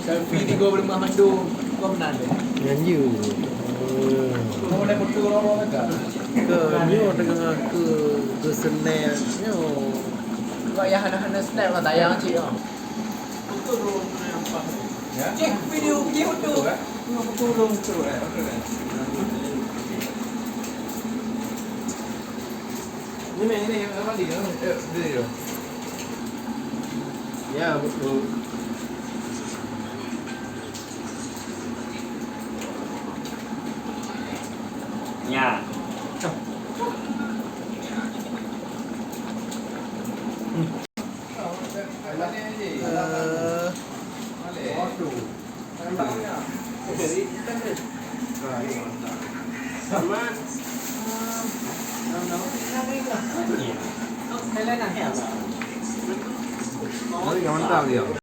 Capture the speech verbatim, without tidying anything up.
Selfie tiga puluh lima mandum. Kau menang deh. Nyan je. Kau boleh foto lama ke? Ke nyoe tengah ke, ke Senen nyoe. Kau yang hana-hana snap lah tayang cik ah. Foto dulu yang pas. Ya? Cik, video, video tu. Foto dulu tu, eh. Ini, ini, apa dia? Eh, dia. Ya, betul. Ya. Eh, Mari, mantap dia.